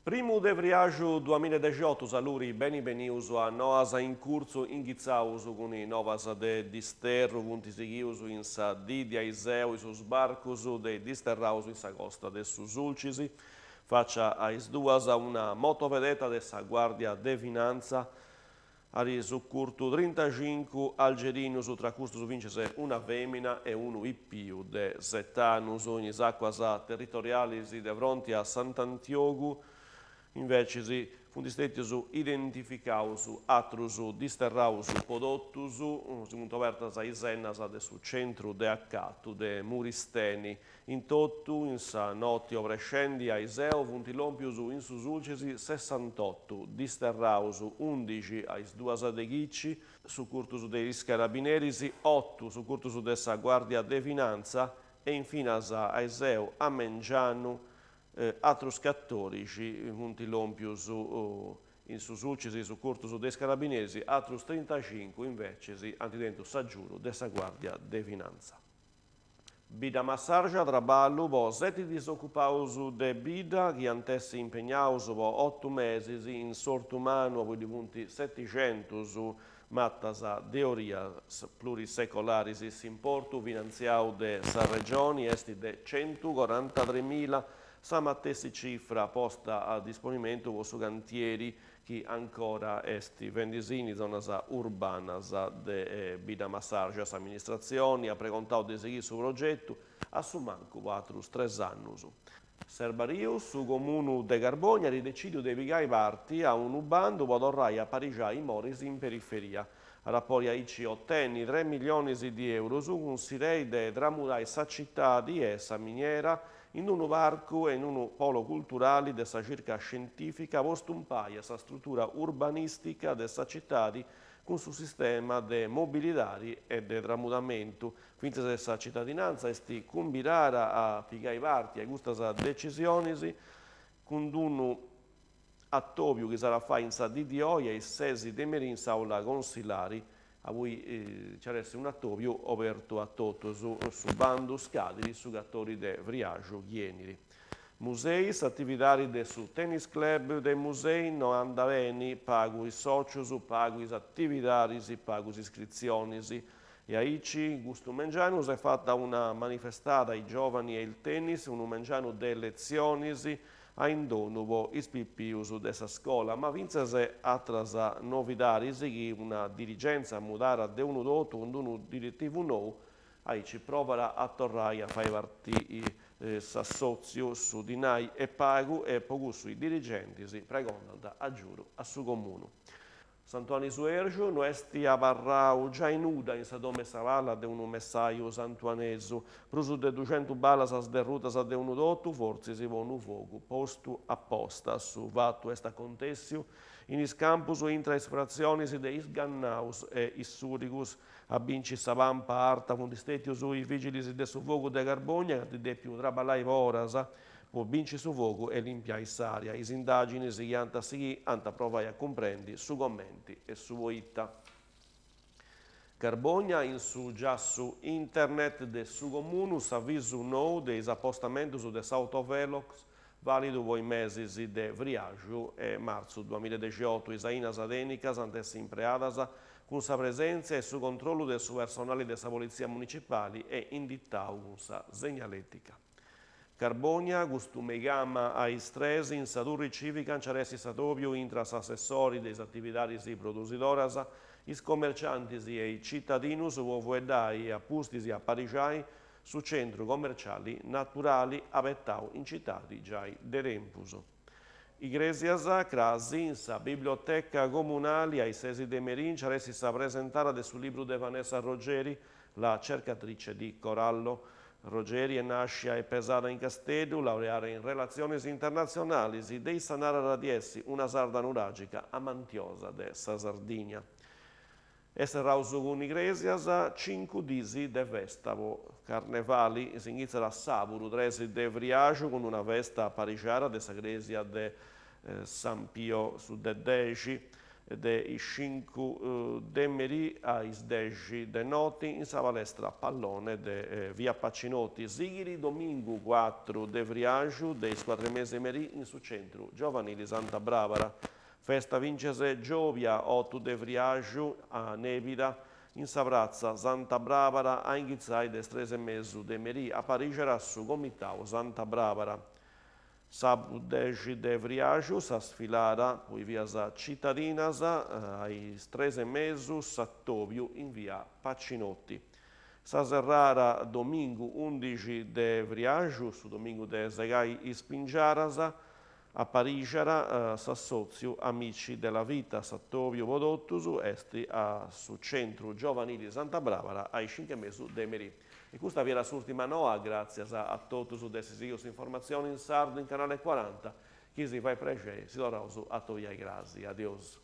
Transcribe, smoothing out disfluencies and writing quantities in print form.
Primu de friaxu duamillaedexiotu saluri beni benius a Noas in Curtzu inghitzaus cun is novas de disterru funt sighius in sa dì de aiseu is sbarcus de is disterraus in sa costa de su Sulcis Facia a is duas una motovedeta de sa Guardia de Finanza at sucurtu trintacincu algerinus, tra custus fintzas una femina e unu pipiu de set'annus. In is acuas territorialis de fronti a Sant'Antiogu Invecis funt stètius identificaus atrus disterraus po totus, si funt obertas is ennas de su centru de acatu de Muristeni. In totu, in sa noti obrescendi a aiseu funt lòmpius in su Sulcis sessantotu disterraus, undixi a is duas de chici, sucurtus de is carabineris, otu sucurtus de sa Guardia de Finanza e infinas aiseu a mengianu Atrus catòrixi funt lòmpius in su Sulcis sucurtus de is carabineris, atrus trintacincu invecis ant tentu s'agiudu de sa Guardia de Finanza. Biddamassargia traballu po seti disocupaus de bidda chi ant essi impegnaus po otu mesis in s'ortu mannu abui ddi funt setixentus matas de orias plurisecolaris. S'importu finantziau de sa Regioni est de centucorantatremila, sa matessi cifra posta a disponimentu po su cantieri chi ancora est fendisì in is zonas urbanas de Biddamassargia. S'amministratzioni at pregontau de sighiri su progetu a su mancu po atrus tres annus. Serbariu, su Comunu de Carbònia at decìdiu de pigai parti a unu bandu po torrai a aparixai is moris in periferia. At a podi aici otenni tres millionis di eurus cun s'idei de tramudai sa citadi e sa miniera in unu parcu e in unu polo culturali de sa circa scientìfica po stumpai a sa strutura urbanìstica de sa citadi cun su sistema de mobilidadi e de tramudamentu Fintzas e sa citadinantza est cumbidada a pigai parti a custas decisionis cun unu atòbiu chi s'at a fai in sa dì di oi a is ses de merì in s'àula consilari, abui nci at essi un'atòbiu obertu a totus. Su bandu scadit su catòrixi de friaxu chi 'enit. Musei, S'atividadi de su Tennis Club de Musei no andat beni, pagu is sòcius, pagu is atividadis, pagu is iscritzionis. E aici, custu mengianu s'est fata una manifestada I giovani e il tennis, unu mengianu de letzionis a indonu po is pipius de sa scola, ma fintzas atras novidadis chi una dirigentza mudada de unu totu cun unu diretivu nou aici provat a torrai a fai parti s'assòtziu, su dinai est pagu e po cussu is dirigentis pregontant agiudu a su comunu. Sant'Uani Suergiu no est abarrau giai nudda in sa domu 'e sa pala de unu messaju santuanesu. Prus de duxentu palas sderrutas de unu totu, fortzis po unu fogu postu a posta. Su fatu est acontèssiu in is campus intra is fratzionis de Is Gannaus e Is Surigus. A binci sa pampa arta funt stètius is vigilis de su fogu de Carbònia chi ant dèpiu traballai po oras Po binci su fogu e limpiai s'ària, is indàginis chi ant a sighì ant a provai a cumprendi su comenti e su poita. Carbònia, in su giassu internet de su Comunu, s'avisu nou de is apostamentus de s'autovelox vàlidu po is mesis de friaxu e martzu duamillaedexiotu. Is ainas tènnicas ant essi impreadas cun sa presèntzia e su controllu de su personali de sa Politzia Municipali e inditau cun sa segnalètica. Carbònia, custu meigama a is tres, in sa Turri Cìvica nci at essi s'atòbiu intra s'assessori de is atividadis produsidoras, is commerciantis e is citadinus po fueddai e a pustis aparixai su centru commerciali naturali abetau in citadi giai de tempus. Igrèsias, crasi, in sa Biblioteca Comunali a is ses de merì nci at essi sa presentada de su libru de Vanessa Rogeri, La cercatrice di corallo. Rogeri est nàscia e pesada in Casteddu, laureada in Relatzionis Internatzionalis, de issa narat di essi una sarda nuràgica amantiosa de sa Sardigna. E serraus cun Igrèsias, cincu dis de festa po Carnevali. S'inghitzat sàburu tres de friaxu cun una festa aparixada de sa crèsia de San Pio su de dexi. de is cincu de merì a is dexi de noti in sa palestra Pallone de via Pacinotti. Sighit domingu cuatru de friaxu de is cuatru e mesu 'e merì in su centru giovanili Santa Brabara. Festa fintzas giòbia otu de friaxu a Nebida in sa pratza Santa Brabara a inghitzai de is tres e mesu de merì aparixat su comitau Santa Brabara. Sàbudu dexi de friaxu sa sfilada po is vias citadinas a is tres e mesu s'atòbiu in via Pacinotti. Sa serrada domingu undixi de friaxu, su domingu de segai is pingiadas, aparixat s'assòtziu Amici della Vita. S'atòbiu po totus est a su Centru Giovanili Santa Brabara a is cincu e mesu de merì. E custa fiat s'ùrtima noa, gràtzias a totus de essi sighiu s'informatzioni in sardu in Canale Cuaranta, chi si fait prexei si torraus a atobiai crasi. Adiosu.